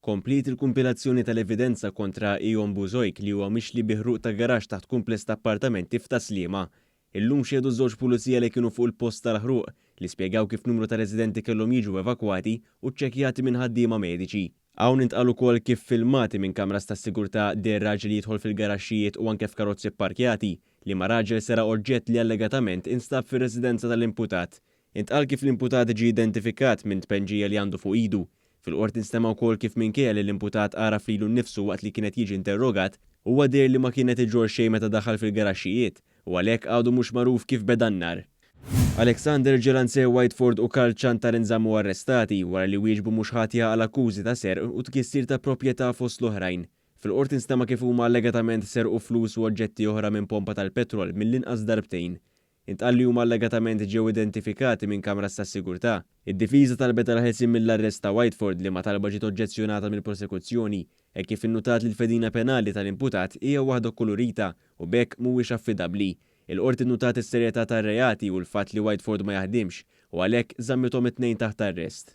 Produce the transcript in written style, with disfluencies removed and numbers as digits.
Kompliet il-kumpilazzjoni tal-evidenza kontra Ion Buzoic li huwa mixli bi ħruq ta' garaxx taħt kumpless ta' appartamenti f'Tas-Sliema. Illum xehdu żewġ pulizija li kienu fuq il-post tal-ħruq li spjegaw kif numru ta' residenti kellhom jiġu evakwati u ċċekkjati minn ħaddiema mediċi. Hawn intqal ukoll kif f'filmati minn kameras tas-sigurtà deher raġel jidħol fil-garaxxijiet u anke f'karozzi pparkjati, liema raġel seraq oġġett li allegatament instab fir-residenza tal-imputat. Intqal kif l-imputat ġie identifikat minn tpenġija li għandu fuq idu. Fil-Qorti nstema' wkoll kif minkejja li l-imputat għaraf lilu nnifsu waqt li kien qed jiġi interrogat, huwa deher li ma kien qed iġorr xejn meta daħal fil-garaxxijiet u għalhekk għadu mhux magħruf kif beda n-nar. Alexander Gelancé Whiteford u Karl Ciantar inżammu arrestati wara li wieġbu mhux ħatja għal akkużi ta' serq u tkissir ta' proprjetà fost l-oħrajn. Fil-Qorti nstema' kif huma allegatament serqu flus u oġġetti oħra minn pompa tal-petrol mill-inqas darbtejn. Intqal li huma allegatament ġew identifikati minn kameras tas-sigurtà. Id-difiża talbet għall-ħelsien mill-arrest ta' Whiteford liema talba ġiet oġġezzjonata mill-prosekuzzjoni hekk kif innutat li l-fedina penali tal-imputat hija waħda kkulurita u b'hekk mhuwiex affidabbli. Il-Qorti nnutat is-serjetà tar-reati u l-fatt li Whiteford ma jaħdimx u għalhekk żammithom it-tnejn taħt arrest.